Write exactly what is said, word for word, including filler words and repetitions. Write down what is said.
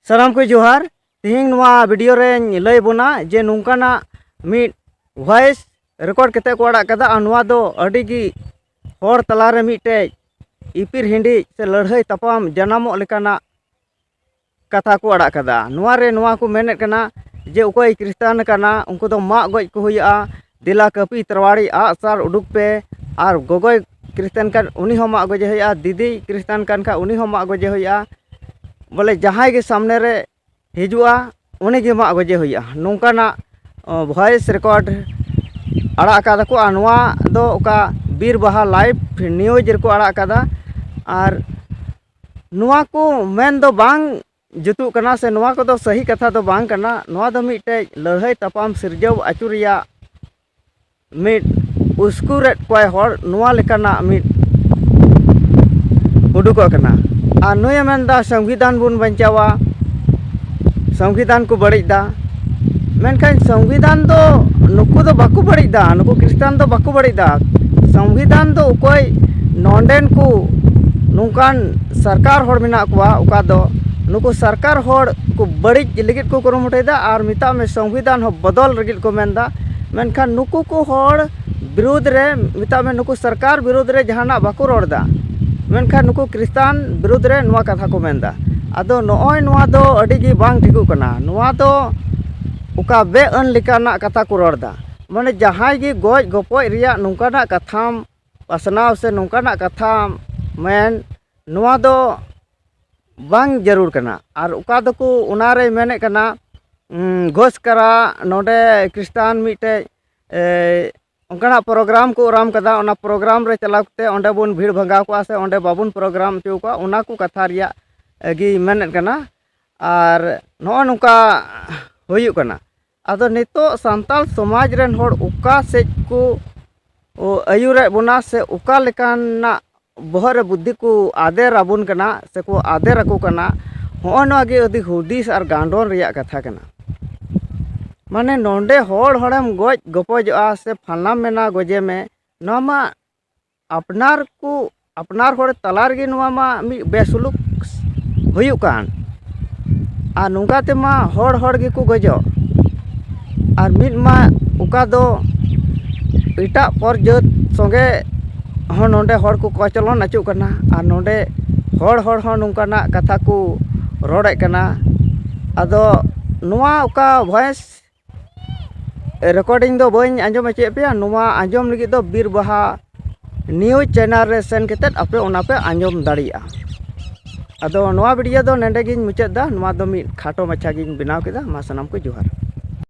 ᱥᱟᱱᱟᱢ ᱠᱚ ᱡᱚᱦᱟᱨ᱾ ᱛᱮᱦᱮᱧ ᱱᱚᱣᱟ ᱵᱷᱤᱰᱤᱭᱳ ᱨᱮᱧ ᱞᱟᱹᱭ ᱵᱚᱱᱟ ᱡᱮ ᱱᱚᱝᱠᱟᱱᱟᱜ ᱢᱤᱫ ᱵᱷᱚᱭᱮᱥ ᱨᱮᱠᱚᱨᱰ ᱠᱟᱛᱮ ᱠᱚ ᱟᱲᱟᱜ ᱠᱟᱫᱟ, ᱟᱨ ᱱᱚᱣᱟ ᱫᱚ ᱟᱹᱰᱤ ᱜᱮ ᱦᱚᱲ ᱛᱟᱞᱟᱨᱮ ᱢᱤᱫᱴᱮᱡ ᱤᱯᱤᱨ ᱦᱤᱸᱰᱤᱡ ᱥᱮ ᱞᱟᱹᱲᱦᱟᱹᱭ ᱛᱟᱯᱟᱢ ᱡᱟᱱᱟᱢᱚᱜ ᱞᱮᱠᱟᱱᱟᱜ ᱠᱟᱛᱷᱟ ᱠᱚ ᱟᱲᱟᱜ ᱠᱟᱫᱟ᱾ ᱱᱚᱣᱟ ᱨᱮ ᱱᱚᱣᱟ ᱠᱚ ᱢᱮᱱᱮᱫ ᱠᱟᱱᱟ ᱡᱮ ᱚᱠᱚᱭ ᱠᱷᱨᱤᱥᱴᱟᱱ ᱠᱟᱱᱟ, ᱩᱱᱠᱩ ᱫᱚ ᱢᱟᱜ ᱜᱚᱡ ᱠᱚ ᱦᱩᱭᱩᱜᱼᱟ, ᱫᱮᱞᱟ ᱠᱟᱹᱯᱤ ᱛᱟᱨᱣᱟᱲᱤ ᱟᱜ ᱥᱟᱨ ᱩᱰᱩᱠ ᱯᱮ, ᱟᱨ ᱜᱚᱜᱚᱭ ᱠᱷᱨᱤᱥᱴᱟᱱ ᱠᱟᱱ ᱩᱱᱤ ᱦᱚᱸ ᱢᱟᱜ ᱜᱚᱡᱮ ᱦᱩᱭᱩᱜᱼᱟ, ᱫᱤᱫᱤ ᱠᱷᱨᱤᱥᱴᱟᱱ ᱠᱟᱱ ᱠᱷᱟᱱ ᱩᱱᱤ ᱦᱚᱸ ᱢᱟᱜ ᱜᱚᱡᱮ ᱦᱩᱭᱩᱜᱼᱟ᱾ ᱵᱚᱞᱮ ᱡᱟᱦᱟᱸᱭ ᱜᱮ ᱥᱟᱢᱱᱮ ᱨᱮ ᱦᱤᱡᱩᱜᱼᱟ, ᱩᱱᱤ ᱜᱮ ᱢᱟᱜ ᱜᱚᱡᱮ ᱦᱩᱭᱩᱜᱼᱟ, ᱱᱚᱝᱠᱟᱱᱟᱜ ᱵᱷᱚᱭᱮᱥ ᱨᱮᱠᱚᱨᱰ ᱟᱲᱟᱜ ᱟᱠᱟᱫᱟ ᱠᱚ᱾ ᱟᱨ ᱱᱚᱣᱟ ᱫᱚ ᱚᱠᱟ ᱵᱤᱨ ᱵᱟᱦᱟ ᱞᱟᱭᱤᱵᱷ ᱱᱤᱭᱩᱡᱽ ᱨᱮᱠᱚ ᱟᱲᱟᱜ ᱟᱠᱟᱫᱟ᱾ ᱟᱨ ᱱᱚᱣᱟ ᱠᱚ ᱢᱮᱱ ᱫᱚ ᱵᱟᱝ ᱡᱩᱛᱩᱜ ᱠᱟᱱᱟ ᱥᱮ ᱱᱚᱣᱟ ᱠᱚᱫᱚ ᱥᱟᱹᱦᱤ ᱠᱟᱛᱷᱟ ᱫᱚ ᱵᱟᱝ ᱠᱟᱱᱟ᱾ ᱱᱚᱣᱟ ᱫᱚ ᱢᱤᱫᱴᱮᱡ ᱞᱟᱹᱲᱦᱟᱹᱭ ᱛᱟᱯᱟᱢ ᱥᱤᱨᱡᱟᱹᱣ ᱟᱹᱪᱩ ᱨᱮᱭᱟᱜ ᱢᱤᱫ ᱩᱥᱠᱩᱨᱮᱫ ᱠᱚᱣᱟᱭ ᱦᱚᱲ, ᱱᱚᱣᱟ ᱞᱮᱠᱟᱱᱟᱜ ᱢᱤᱫ ᱩᱰᱩᱠᱚᱜ ᱠᱟᱱᱟ᱾ ᱟᱨ ᱱᱩᱭᱮ ᱢᱮᱱᱫᱟ ᱥᱚᱝᱵᱤᱫᱷᱟᱱ ᱵᱚᱱ ᱵᱟᱧᱪᱟᱣᱟ, ᱥᱚᱝᱵᱤᱫᱷᱟᱱ ᱠᱚ ᱵᱟᱹᱲᱤᱡ ᱫᱟ᱾ ᱢᱮᱱᱠᱷᱟᱱ ᱥᱚᱝᱵᱤᱫᱷᱟᱱ ᱫᱚ ᱱᱩᱠᱩ ᱫᱚ ᱵᱟᱠᱚ ᱵᱟᱹᱲᱤᱡ ᱫᱟ, ᱱᱩᱠᱩ ᱠᱷᱨᱤᱥᱴᱟᱱ ᱫᱚ ᱵᱟᱠᱚ ᱵᱟᱹᱲᱤᱡ ᱫᱟ᱾ ᱥᱚᱝᱵᱤᱫᱷᱟᱱ ᱫᱚ ᱚᱠᱚᱭ ᱱᱚᱰᱮᱱ ᱠᱚ ᱱᱚᱝᱠᱟᱱ ᱥᱚᱨᱠᱟᱨ ᱦᱚᱲ ᱢᱮᱱᱟᱜ ᱠᱚᱣᱟ, ᱚᱠᱟ ᱫᱚ ᱱᱩᱠᱩ ᱥᱚᱨᱠᱟᱨ ᱦᱚᱲ ᱠᱚ ᱵᱟᱹᱲᱤᱡ ᱞᱟᱹᱜᱤᱫ ᱠᱚ ᱠᱩᱨᱩᱢᱩᱴᱩᱭᱮᱫᱟ, ᱟᱨ ᱢᱮᱛᱟᱜ ᱢᱮ ᱥᱚᱝᱵᱤᱫᱷᱟᱱ ᱦᱚᱸ ᱵᱚᱫᱚᱞ ᱞᱟᱹᱜᱤᱫ ᱠᱚ ᱢᱮᱱᱫᱟ᱾ ᱢᱮᱱᱠᱷᱟᱱ ᱱᱩᱠᱩ ᱠᱚ ᱦᱚᱲ ᱵᱤᱨᱩᱫᱽ ᱨᱮ, ᱢᱮᱛᱟᱜ ᱢᱮ ᱱᱩᱠᱩ ᱥᱚᱨᱠᱟᱨ ᱵᱤᱨᱩᱫᱽ ᱨᱮ ᱡᱟᱦᱟᱱᱟᱜ ᱵᱟᱠᱚ ᱨᱚᱲ ᱮᱫᱟ, ᱢᱮᱱᱠᱷᱟᱱ ᱱᱩᱠᱩ ᱠᱷᱨᱤᱥᱴᱟᱱ ᱵᱤᱨᱩᱫᱽ ᱨᱮ ᱱᱚᱣᱟ ᱠᱟᱛᱷᱟ ᱠᱚ ᱢᱮᱱᱫᱟ᱾ ᱟᱫᱚ ᱱᱚᱜᱼᱚᱭ ᱱᱚᱣᱟ ᱫᱚ ᱟᱹᱰᱤ ᱜᱮ ᱵᱟᱝ ᱴᱷᱤᱠᱚᱜ ᱠᱟᱱᱟ᱾ ᱱᱚᱣᱟ ᱫᱚ ᱚᱠᱟ ᱵᱮᱼᱟᱹᱱ ᱞᱮᱠᱟᱱᱟᱜ ᱠᱟᱛᱷᱟ ᱠᱚ ᱨᱚᱲ ᱮᱫᱟ᱾ ᱢᱟᱱᱮ ᱡᱟᱦᱟᱸᱭ ᱜᱮ ᱜᱚᱡ ᱜᱚᱯᱚᱡ ᱨᱮᱭᱟᱜ ᱱᱚᱝᱠᱟᱱᱟᱜ ᱠᱟᱛᱷᱟᱢ ᱯᱟᱥᱱᱟᱣ ᱥᱮ ᱱᱚᱝᱠᱟᱱᱟᱜ ᱠᱟᱛᱷᱟᱢ ᱢᱮᱱ, ᱱᱚᱣᱟ ᱫᱚ ᱵᱟᱝ ᱡᱟᱹᱨᱩᱲ ᱠᱟᱱᱟ᱾ ᱟᱨ ᱚᱠᱟ ᱫᱚᱠᱚ ᱚᱱᱟᱨᱮ ᱢᱮᱱᱮᱫ ᱠᱟᱱᱟ, ᱩᱸ, ᱜᱷᱳᱥ ᱠᱟᱨᱟ, ᱱᱚᱰᱮ ᱠᱷᱨᱤᱥᱴᱟᱱ ᱢᱤᱫᱴᱮᱡ, ᱮ, ᱚᱱᱠᱟᱱᱟᱜ ᱯᱨᱳᱜᱨᱟᱢ ᱠᱚ ᱚᱨᱟᱢ ᱠᱟᱫᱟ, ᱚᱱᱟ ᱯᱨᱳᱜᱨᱟᱢ ᱨᱮ ᱪᱟᱞᱟᱣ ᱠᱟᱛᱮ ᱚᱸᱰᱮ ᱵᱚᱱ ᱵᱷᱤᱲ ᱵᱷᱟᱸᱜᱟᱣ ᱠᱚᱜᱼᱟ ᱥᱮ ᱚᱸᱰᱮ ᱵᱟᱵᱚᱱ ᱯᱨᱳᱜᱨᱟᱢ ᱦᱚᱪᱚ ᱠᱚᱣᱟ, ᱚᱱᱟ ᱠᱚ ᱠᱟᱛᱷᱟ ᱨᱮᱭᱟᱜ, ᱮ, ᱜᱮ ᱢᱮᱱᱮᱫ ᱠᱟᱱᱟ᱾ ᱟᱨ ᱱᱚᱜᱼᱚ ᱱᱚᱝᱠᱟ ᱦᱩᱭᱩᱜ ᱠᱟᱱᱟ᱾ ᱟᱫᱚ ᱱᱤᱛᱚᱜ ᱥᱟᱱᱛᱟᱲ ᱥᱚᱢᱟᱡᱽ ᱨᱮᱱ ᱦᱚᱲ ᱚᱠᱟ ᱥᱮᱫ ᱠᱚ ᱟᱹᱭᱩᱨᱮᱫ ᱵᱚᱱᱟ ᱥᱮ ᱚᱠᱟ ᱞᱮᱠᱟᱱᱟᱜ ᱵᱚᱦᱚᱜ ᱨᱮ ᱵᱩᱫᱽᱫᱷᱤ ᱠᱚ ᱟᱫᱮᱨ ᱟᱵᱚᱱ ᱠᱟᱱᱟ ᱥᱮᱠᱚ ᱟᱫᱮᱨ ᱟᱠᱚ ᱠᱟᱱᱟ, ᱦᱚᱸᱜᱼᱚ ᱱᱚᱣᱟ ᱜᱮ ᱟᱹᱰᱤ ᱦᱩᱫᱤᱥ ᱟᱨ ᱜᱟᱱᱰᱚᱱ ᱨᱮᱭᱟᱜ ᱠᱟᱛᱷᱟ ᱠᱟᱱᱟ᱾ ᱢᱟᱱᱮ ᱱᱚᱰᱮ ᱦᱚᱲ ᱦᱚᱲᱮᱢ ᱜᱚᱡ ᱜᱚᱯᱚᱡᱚᱜᱼᱟ ᱥᱮ ᱯᱷᱟᱞᱱᱟᱢ ᱢᱮᱱᱟ ᱜᱚᱡᱮ ᱢᱮ, ᱱᱚᱣᱟ ᱢᱟ ᱟᱯᱱᱟᱨ ᱠᱚ, ᱟᱯᱱᱟᱨ ᱦᱚᱲ ᱛᱟᱞᱟ ᱨᱮᱜᱮ ᱱᱚᱣᱟ ᱢᱟ ᱢᱤᱫ ᱵᱮᱥᱩᱞᱩᱠ ᱦᱩᱭᱩᱜ ᱠᱟᱱ᱾ ᱟᱨ ᱱᱚᱝᱠᱟ ᱛᱮᱢᱟ ᱦᱚᱲ ᱦᱚᱲ ᱜᱮᱠᱚ ᱜᱚᱡᱚᱜ᱾ ᱟᱨ ᱢᱤᱫ ᱢᱟ ᱚᱠᱟ ᱫᱚ ᱮᱴᱟᱜ ᱯᱚᱨ ᱡᱟᱹᱛ ᱥᱚᱸᱜᱮ ᱦᱚᱸ ᱱᱚᱰᱮ ᱦᱚᱲ ᱠᱚ ᱠᱚᱪᱞᱚᱱ ᱚᱪᱚᱜ ᱠᱟᱱᱟ, ᱟᱨ ᱱᱚᱰᱮ ᱦᱚᱲ ᱦᱚᱲ ᱦᱚᱸ ᱱᱚᱝᱠᱟᱱᱟᱜ ᱠᱟᱛᱷᱟ ᱠᱚ ᱨᱚᱲᱮᱫ ᱠᱟᱱᱟ᱾ ᱟᱫᱚ ᱱᱚᱣᱟ ᱚᱠᱟ voice recording ᱫᱚ ᱵᱟᱹᱧ ᱟᱸᱡᱚᱢ ᱦᱚᱪᱚᱭᱮᱫ ᱯᱮᱭᱟ, ᱱᱚᱣᱟ ᱟᱸᱡᱚᱢ ᱞᱟᱹᱜᱤᱫ ᱫᱚ ᱵᱤᱨ ᱵᱟᱦᱟ news channel ᱨᱮ ᱥᱮᱱ ᱠᱟᱛᱮᱫ ᱟᱯᱮ ᱚᱱᱟ ᱯᱮ ᱟᱸᱡᱚᱢ ᱫᱟᱲᱮᱭᱟᱜᱼᱟ᱾ ᱟᱫᱚ ᱱᱚᱣᱟ video ᱫᱚ ᱱᱚᱰᱮ ᱜᱤᱧ ᱢᱩᱪᱟᱹᱫ ᱮᱫᱟ᱾ ᱱᱚᱣᱟ ᱫᱚ ᱢᱤᱫ ᱠᱷᱟᱴᱚ ᱢᱟᱪᱷᱟ ᱜᱤᱧ ᱵᱮᱱᱟᱣ ᱠᱮᱫᱟ᱾ ᱢᱟ ᱥᱟᱱᱟᱢ ᱠᱚ ᱡᱚᱦᱟᱨ᱾